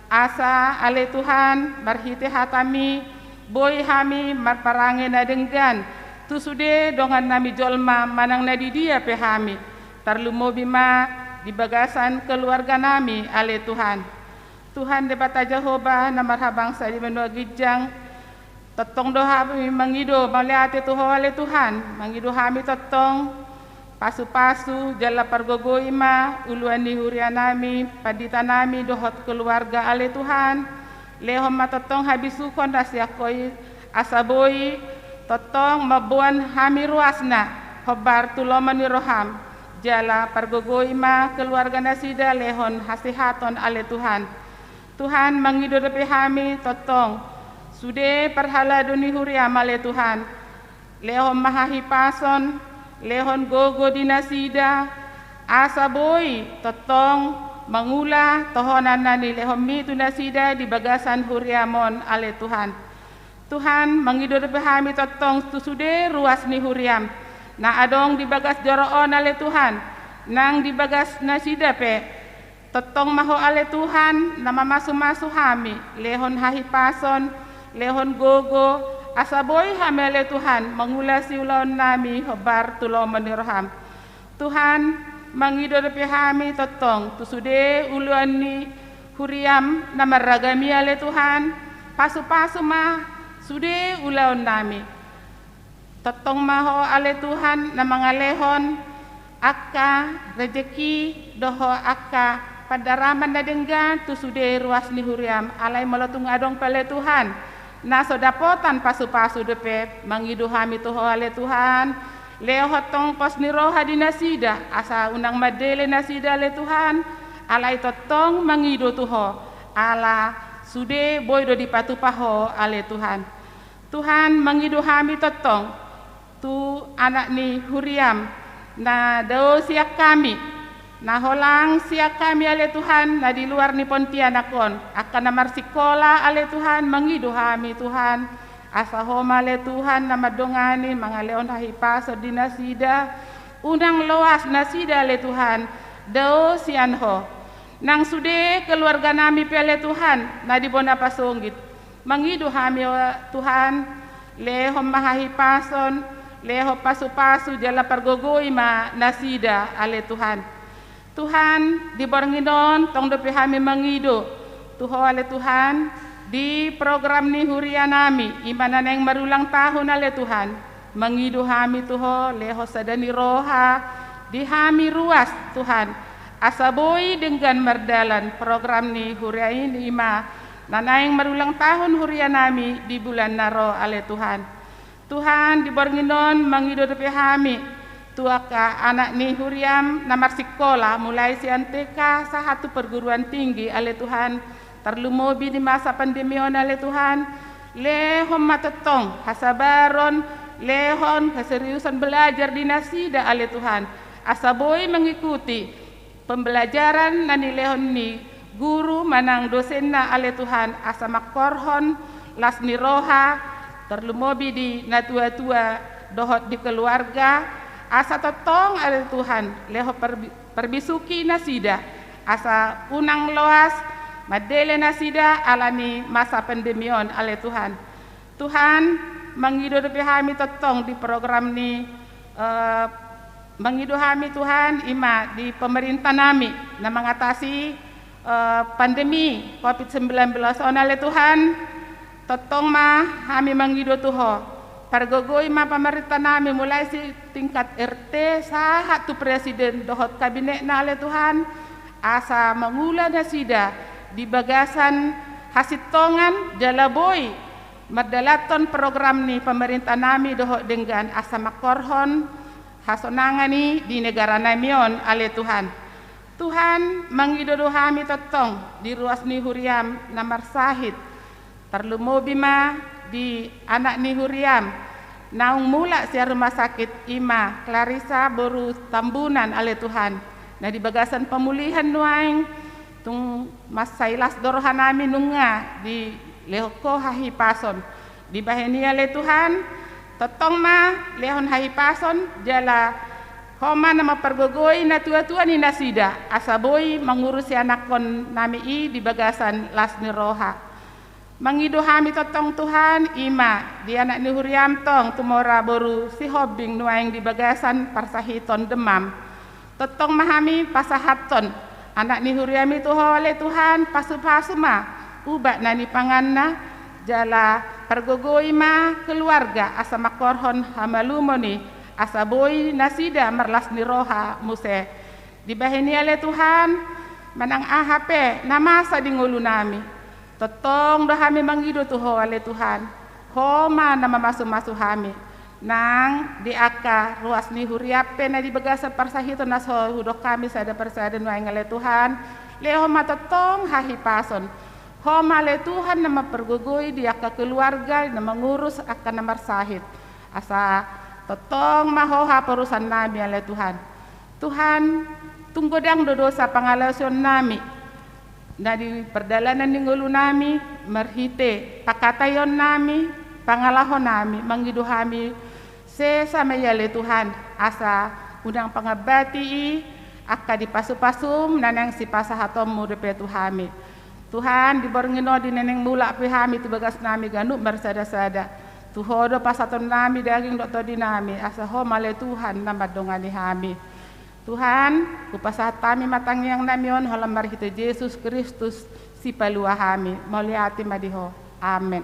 Asa ale Tuhan, marhite hatami boi hami marparange na denggan tu sude dongannami jolma manang na di dia pe hami, tarlumobi ma di bagasan keluarganami ale Tuhan. Tuhan Debata Jahowa na marhabangsa di banua ginjang, tongtong do hami mangido mauliate tu Ho ale Tuhan, mangido hami tongtong pasupasu jala pargogoi ma uluan ni hurianami, panditanami dohot keluarga ale Tuhan. Lehon ma tongtong habisuhon na sian Ho i, asa boi tongtong mamboan hami ruasna hombar tu lomo ni roham, jala pargogoi ma keluarga nasida lehon hasehaton ale Tuhan. Tuhan, mangido dope hami tongtong sude parhalado ni huriam ale Tuhan. Lehon ma hahipason, lehon gogo di nasida, asa boi tongtong mangula tohonan na nilehonmi tu nasida di bagasan huriam on ale Tuhan. Tuhan, mangido dope hami tongtong tu sude ruas ni huriam na adong di bagas joro on ale Tuhan, nang di bagas nasida pe. Tongtong ma Ho ale Tuhan na mamasumasu hami, lehon hahipason, lehon gogo, asa boi hami ale Tuhan mangula siulaonnami hombar tu lomo ni roham. Tuhan, mangido dope hami tongtong tu sude uluan ni huriam na marragam i ale Tuhan, pasupasu ma sude ulaonnami. Tongtong ma Ho ale Tuhan na mangalehon angka rejeki dohot angka pandaraman na denggan tu sude ruas ni huriam, alai molo tung adong pe ale Tuhan na so dapotan pasupasu dope, mangido hami tu Ho ale Tuhan, lehon tongtong pos ni roha di nasida asa unang mandele nasida ale Tuhan, alai tongtong mangido tu Ho, ala sude boi do dipatupa Ho ale Tuhan. Tuhan, mangido hami tongtong tu anak ni huriam na dao sian hami, na holang sian hami ale Tuhan na di luar ni Pontianak on, angka na marsikola ale Tuhan, mangido hami Tuhan, asa Ho ma ale Tuhan na mandongani, mangalehon hahipason di nasida, unang loas nasida ale Tuhan dao sian Ho. Nang sude keluarganami pe ale Tuhan na di bona pasogit, mangido hami Tuhan, lehon ma hahipason, lehon pasupasu jala pargogoi ma nasida ale Tuhan. Tuhan, di borngin on tong dope hami mangido tu Ho ale Tuhan, di program ni hurianami i ma na naeng marulang tahun ale Tuhan, mangido hami tu Ho, lehon sada ni roha di hami ruas Tuhan, asa boi denggan mardalan program ni huria i ma na naeng marulang tahun hurianami di bulan na ro ale Tuhan. Tuhan, di borngin on mangido dope hami tu angka anak ni huriam na marsikola mulai sian T K sahat tu perguruan tinggi ale Tuhan, tarlumobi di masa pandemi on ale Tuhan, lehon ma tongtong hasabaron, lehon keseriusan belajar di nasida ale Tuhan, asa boi mengikuti pembelajaran na nilehon ni guru manang dosenna ale Tuhan, asa mangkorhon las ni roha, tarlumobi di natuatua dohot di keluarga, asa tongtong ale Tuhan, lehon parbi-, parbisuhi nasida, asa unang loas mandele nasida ala ni masa pandemi on ale Tuhan. Tuhan, mangido dope hami tongtong di program ni, eh, mangido hami Tuhan i ma di pemerintahnami na mangatasi, eh, pandemi covid sembilan belas on ale Tuhan, tongtong ma hami mangido tu Ho, pargogoi ma pemerintahnami mulai sian tingkat R T sahat tu presiden dohot kabinetna ale Tuhan, asa mangula nasida di bagasan hasintongan jala boi mardalanhon program ni pemerintahnami dohot denggan asa mangkorhon hasonangan i di negaranami on ale Tuhan. Tuhan, mangido do hami tongtong di ruas ni huriam na marsahit, tarlumobi ma di anak ni huriam naung mulak sian rumah sakit, i ma Clarissa boru Tambunan, ale Tuhan, na di bagasan pamulihan nuaeng tung mansai las do rohanami nunga dilehon Ho hahipason. Dibahen i ale Tuhan, tongtong ma lehon hahipason, jala Ho ma na mampargogoi natuatua ni nasida, asa boi mangurus ianakkonnami i di bagasan las ni roha. Mangido hami tongtong Tuhan, i ma di anak ni huriam tong Tumora boru Sihombing nuaeng di bagasan parsahiton demam. Tongtong ma hami pasahathon anak ni huriam i tu Ho ale Tuhan, pasupasu ma ubat na nipanganna, jala pargogoi ma keluarga asa mangkorhon hamalumon i, asa boi nasida marlas ni roha muse. Dibahen i ale Tuhan, manang aha pe na masa di ngolunami, tongtong do hami mangido tu Ho ale Tuhan. Ho ma na mamasumasu hami. Nang di angka ruas ni huriam pe na di bagasan parsahiton na so hudok hami sada parsada nuaeng ale Tuhan, lehon ma tongtong hahipason. Ho ma ale Tuhan na mampargogoi di angka keluarga na mangurus angka na marsahit. Asa tongtong ma Ho haporusannami ale Tuhan. Tuhan, tung godang do dosa pangalaosionnami na di pardalanan ni ngolunami, marhite pangkataionnami, pangalahonami, mangido hami sesa ma i ale Tuhan, asa unang pangambati i angka di pasupasum na naeng sipasahatonmu dope tu hami. Tuhan, di borngin on di na naeng mulak pe hami tu bagasnami ganup marsadasada, tu Ho do pasahatonnami daging dohot tondinami, asa Ho ma ale Tuhan na mandongani hami. Tuhan, hupasahat hami ma tangiangnami on holan marhite Jesus Kristus, Sipalua hami. Mauliate ma di Ho. Amen.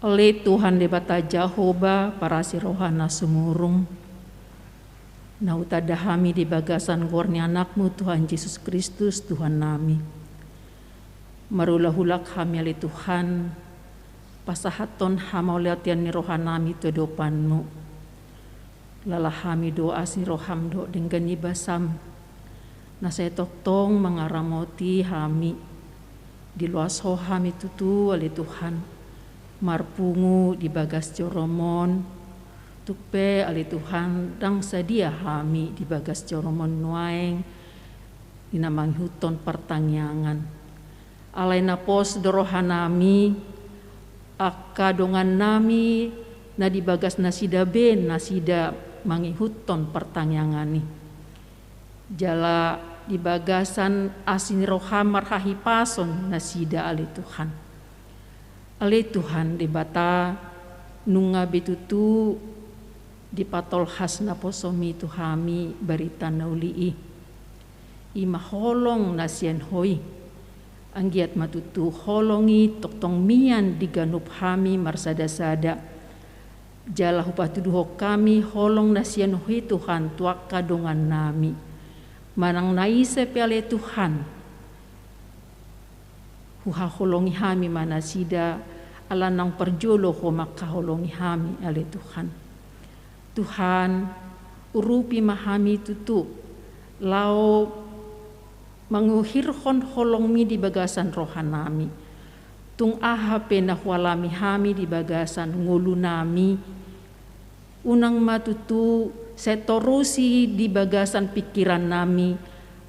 Ale Tuhan Debata Jahowa, parasi roha na sumurung, na hutanda hami di bagasan goar ni Anakmu Tuhan Jesus Kristus, Tuhannami. Marulahulak hami ale Tuhan, pasahathon hamauliateon ni rohanami tu adopanmu. Lala hami do asi ni roham dohot denggan ni basam, na sai tongtong mangaramoti hami. Diloas Ho hami tutu ale Tuhan, marpungu di bagas jorom on. Tung pe ale Tuhan, ndang sadia hami di bagas jorom on nuaeng di na mangihuthon partangiangan. Alai na pos do rohanami, angka dongannami na di bagas nasida be nasida mangihuthon partangiangan i. Jala di bagasan asi ni roham marhahipason nasida ale Tuhan. Ale Tuhan Debata, nunga be tutu dipatolhas naposomi tu hami barita na uli i. I ma holong na sian Ho i. Anggiat ma tutu holong i tongtong mian di ganup hami marsadasada. Jala hupatuduhon hami holong na sian Ho i Tuhan tu angka dongannami. Manang na ise pe ale Tuhan, huhaholongi hami ma nasida, ala naung parjolo Ho mangkaholongi hami ale Tuhan. Tuhan, urupi ma hami tutu, laho manguhirhon holongmi di bagasan rohanami. Tung aha pe na hualami hami di bagasan ngolunami, unang ma tutu sai torusi di bagasan pingkiran nami,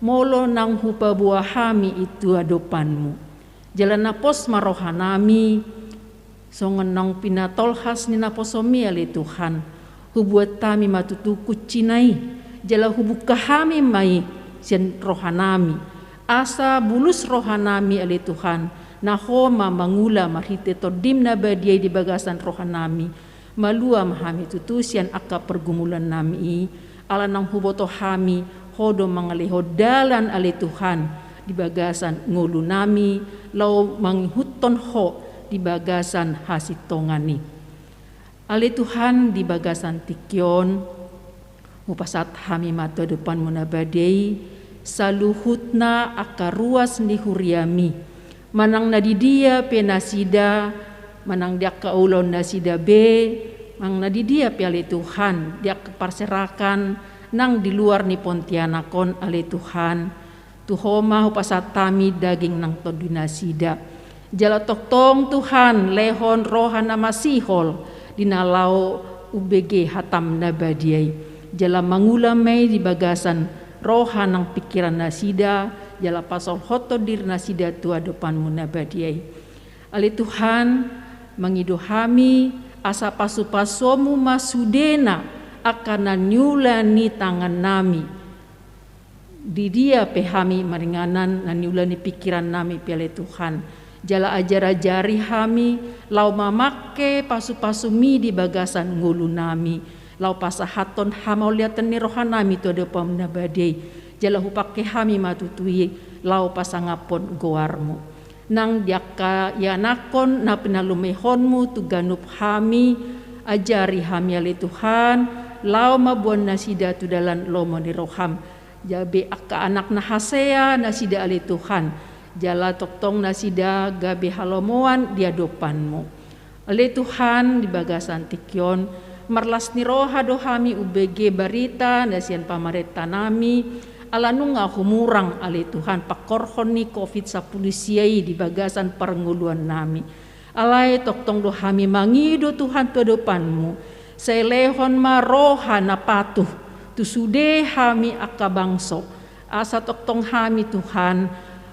molo naung hupaboa hami i tu adopanmu. Jala na pos ma roha nami, songon naung pinatolhas ni naposomi ale Tuhan, hubuat hami ma tutu kuncina i, jala hubungka hami ma i sian roha nami, asa bulus roha nami ale Tuhan, na Ho ma mangula marhite Tondim na badia i di bagasan roha nami, malua ma hami tutu sian angka pergumulan nami i, ala naung huboto hami, Ho do mangalehon dalan ale Tuhan, di bagasan ngolu nami, laho mangihuthon Ho di bagasan hasintongan i. Ale Tuhan, di bagasan tingki on, hupasahat hami ma tu adopanmu na badia i, saluhutna angka ruas ni huriami, manang na di dia pe nasida, manang di angka ulaon nasida be, manang na di dia pe ale Tuhan, di angka parserakan, nang di luar ni Pontianak on ale Tuhan. Tu Ho ma hupasahat hami daging nang tondi nasida. Jala tongtong Tuhan, lehon roha na masihol, di na laho umbege hatam na badia i. Jala mangula ma i di bagasan roha nang pingkiran nasida, jala pasolhothon diri nasida tu adopanmu na badia i. Ale Tuhan, mangido hami, asa pasupasuonmu ma sudena, angka na niula ni tangan nami. Di dia pe hami maringanan na niula ni pingkiran nami pe ale Tuhan. Jala ajar-ajari hami, laho mamangke pasu-pasumi di bagasan ngolu nami. Laho pasahathon hamauliateon ni roha nami tu adopanmu na badia i. Jala hupangke hami ma tutu i, laho pasangaphon goarmu. Nang di angka ianakhon na pinalumehonmu tu ganup hami, ajari hami ale Tuhan, laho mamboan nasida tu dalan lomo ni roham. Gabe angka anak na hasea nasida ale Tuhan, jala tongtong nasida gabe halomoan di adopanmu. Ale Tuhan, di bagasan tingki on, marlas ni roha do hami umbege barita na sian pamarenta nami, ala nunga humurang ale Tuhan pangkorhon ni covid sampulu sia i di bagasan parngoluan nami. Alai tongtong do hami mangido Tuhan tu adopanmu, sai lehon ma roha na patuh, tu sude hami angka bangso, asa tongtong hami Tuhan,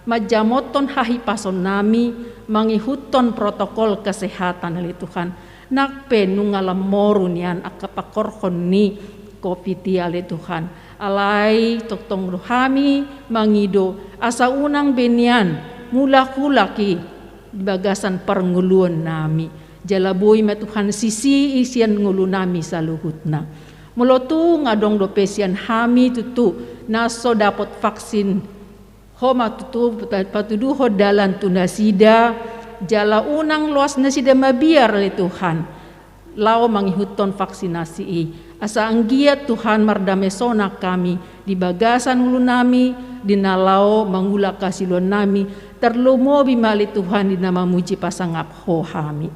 manjamothon hahipason nami, mangihuthon protokol kesehatan ale Tuhan, nang pe nunga lam moru nian angka pangkorhon ni covid i ale Tuhan. Alai tongtong do hami mangido, asa unang be nian mulak-ulak i di bagasan parngoluon nami. Jala boi ma Tuhan sisi i sian ngolu nami saluhutna. Molo tung adong dope sian hami tutu na so dapot vaksin, Ho ma tutu patuduhon dalan tu nasida, jala unang loas nasida mabiar ale Tuhan, laho mangihuthon vaksinasi i. Asa anggiat Tuhan mardame sonang hami di bagasan ngolu nami, di na laho mangula hasiluan nami, tarlumobi ma ale Tuhan di na mamuji pasangap Ho hami.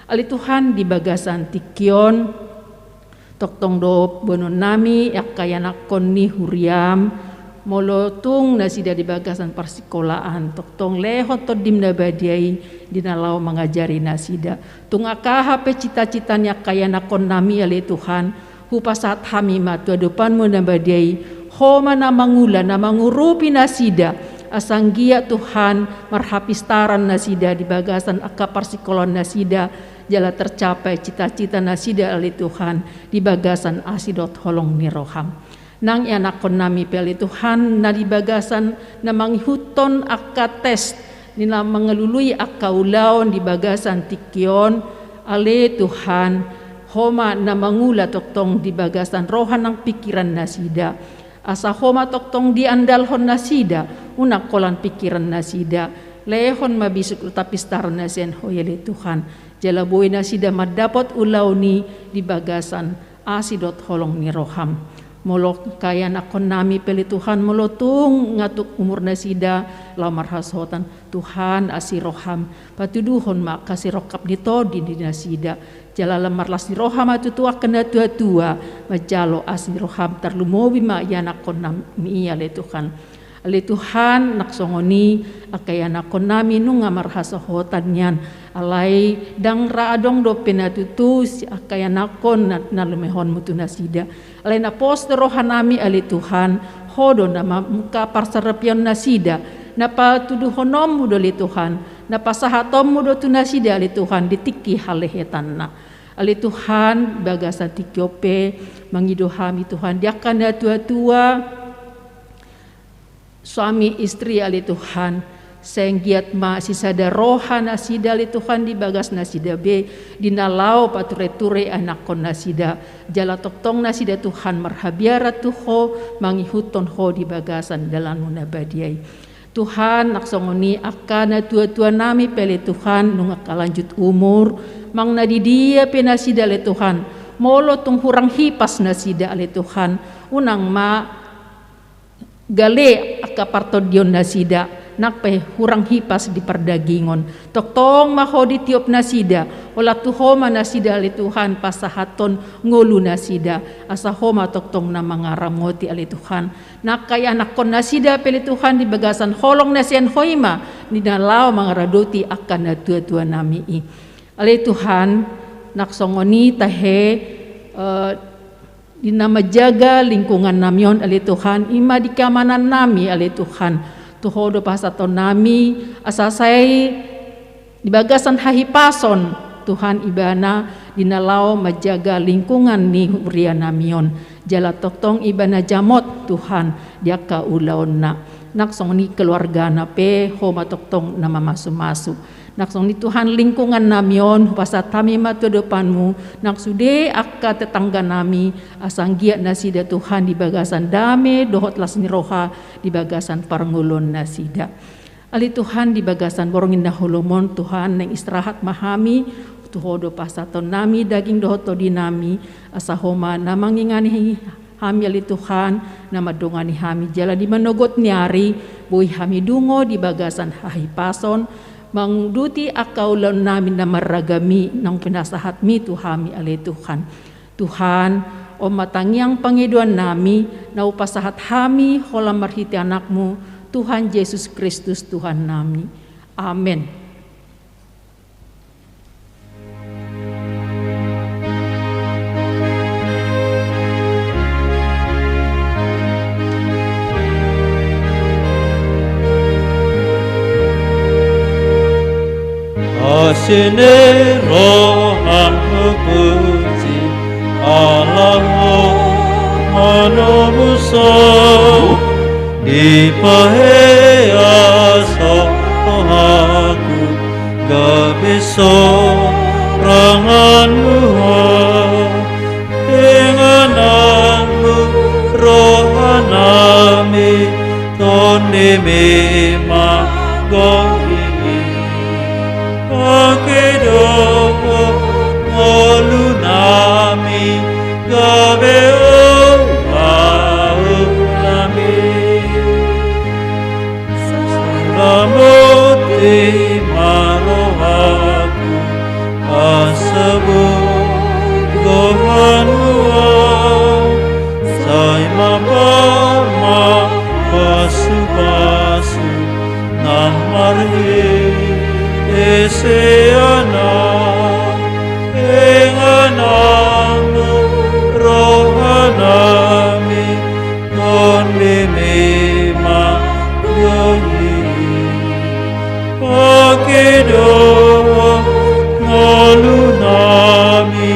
Ale Tuhan, di bagasan tingki on, tongtong do boanon nami angka ianakhon ni huriam, molo tung nasida di bagasan parsikolaan, tongtong lehon Tondim na badia i di na laho mangajari nasida. Tung angka aha pe cita-cita ni angka ianakhon nami ale Tuhan, hupasahat hami ma tu adopanmu na badia i, Ho ma na mangula, na mangurupi nasida, asa anggiat Tuhan marhapistaran nasida di bagasan angka parsikolaon nasida, jala tercapai cita-cita nasida ale Tuhan di bagasan asi dohot holong ni roham. Nang ianakhon nami pe ale Tuhan, na di bagasan na mangihuthon angka tes, di na mangalului angka ulaon di bagasan tingki on, ale Tuhan, Ho ma na mangula tongtong di bagasan roha nang pingkiran nasida. Asa Ho ma tongtong diandalhon nasida, unang holan pingkiran nasida. Lehon ma bisuk dohot hapistaran na sian Ho i ale Tuhan. Jala boi nasida mandapot ulaon i di bagasan asi dohot holong ni roham. Molo angka ianakhon nami pe ale Tuhan, molo tung nga tuk umur nasida laho marhasohotan, Tuhan, asi roham, patuduhon ma angka sirongkap ni tondi di nasida. Jala lam marlas ni roha ma tutu angka na tua-tua manjalo asi roham, tarlumobi ma ianakhon nami i ale Tuhan. Ale Tuhan, nang songon i angka ianakkonnami nunga marhasohotan nian, alai ndang ra adong dope na tutu sian angka ianakkon na, na lumehonmu tu nasida. Alai na pos do rohanami, ale Tuhan, Ho do na mamungka parsaripeonnasida, na patuduhononmu do, ale Tuhan, na pasahatonmu do tu nasida, ale Tuhan, di tingki halehetanna. Ale Tuhan, bagasan tingki on pe mangido hami, Tuhan, di angka natuatua, suami istri, ale Tuhan, sai anggiat ma sisada roha nasida, ale Tuhan, di bagas nasida be, di na laho patureture anakkon nasida, jala tongtong nasida, Tuhan, marhabiaran tu Ho, mangihuthon Ho di bagasan dalanmu na badia i. Tuhan, nang songon i angka natuatuanami pe, ale Tuhan, nunga angka lanjut umur, manang na di dia pe nasida, ale Tuhan, molo tung hurang hipas nasida, ale Tuhan, unang ma gale angka partondionnasida, nang pe hurang hipas di pardagingon. Tongtong ma Ho ditiop nasida, holan tu Ho ma nasida, ale Tuhan, pasahathon ngolunasida, asa Ho ma tongtong na mangaramoti, ale Tuhan. Nang angka ianakkonnasida pe, ale Tuhan, di bagasan holong na sian Ho i ma, di na laho mangaradoti angka natuatuanami i. Ale Tuhan, nang songon i tahe, eh, di na manjaga lingkungannami on, ale Tuhan, i ma di keamanannami, ale Tuhan. Tu Ho do pasahatonnami, asa sai di bagasan hahipason, Tuhan, ibana di na laho manjaga lingkungan ni hurianami on. Jala tongtong ibana jamot, Tuhan, di angka ulaonna. Nang songon i keluargana pe, Ho ma tongtong na mamasumasu. Nang songon i, Tuhan, lingkungannami on, hupasahat hami ma tu adopanmu, nang sude angka tetangganami, asa anggiat nasida, Tuhan, di bagasan dame dohot las ni roha di bagasan parngoluonnasida. Ale Tuhan, di bagasan borngin na holom on, Tuhan, naeng istirahat ma hami, tu Ho do pasahatonnami daging dohot tondinami, asa Ho ma na mangingani hami, ale Tuhan, na mandongani hami jala di manogot ni ari, boi hami dungo di bagasan hahipason, manguduti angka ulaonnami na marragam i naung pinasahatmi tu hami, ale Tuhan. Tuhan, on ma tangiang pangidoannami, na hupasahat hami holan marhite Anakmu, Tuhan Jesus Kristus, Tuhannami. Amen. Asi ni roham hupuji, ala Ho manomusa, dipaheas rohaku gabe sorangan Ho. Ingananmu rohanami, tondimi ma gori. Pakedo ngolunami gabe ulaonami. Salamoti ma rohaku, asa boi gohanmu ahu, sai ma pamasu-pasu na marhite sian ahu. Ingananmu rohanami, tondimi ma gori. Pakedo ngolunami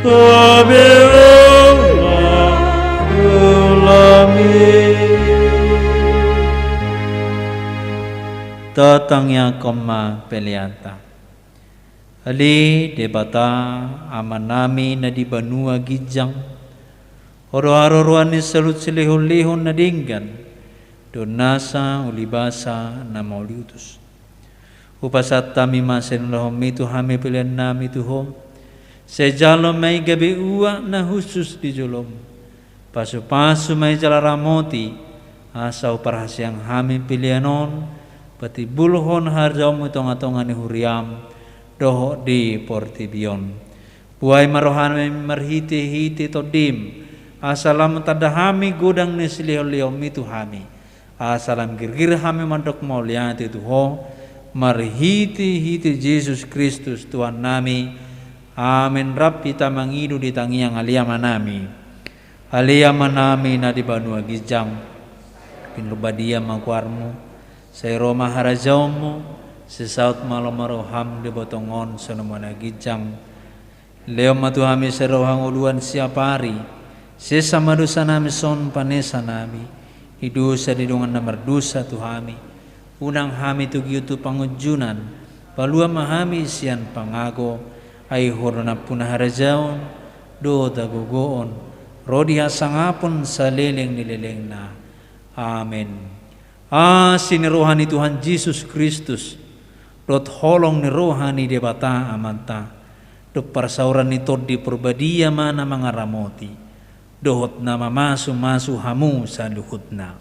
gabe ulaonami. Tatangiangkon ma peleanta. Ale Debata, Amanami na di banua ginjang, Ho do haroroan ni saluhut silehon-lehon na denggan dohot nasa ulibasa na mauliutus. Hupasahat hami ma sian ulaonmi tu hami peleannami tu Ho. Sai jalo ma i gabe uap na hushus di jolom. Pasu-pasu ma i jala ramoti, asa huparhaseang hami pelean on patimbulhon harajaonmu di tonga-tonga ni huriam dohot di portibi on. Buhai ma rohanami marhite-hite Tondim, asa lam tanda hami godang ni silehon-lehonmi tu hami. Asa lam girgir hami mandok mauliate tu Ho, marhitehite Jesus Kristus Tuhannami. Amen. Rap hita mangido di tangiang Ale Amanami. Ale Amanami na di banua ginjang, pinarbadia ma goarMu, sai ro ma harajaonMu, sai saut ma lomo rohaM di botong on songon na di banua ginjang. Lehon ma tu hami sadari on hangoluan siapari, sesa ma dosanami songon panesanami di dosa ni dongan na mardosa tu hami. Unang hami togihon tu pangunjunan, palua ma hami sian pangago, ai Ho do nampuna harajaon dohot hagogoon, ro di hasangapon saleleng ni lelengna. Amen. Asi ni roha ni Tuhan Jesus Kristus, dohot holong ni roha ni Debata Amanta, dohot parsaoran ni Tondi Parbadia ma na mangaramoti, dohot na mamasumasu hamu saluhutna.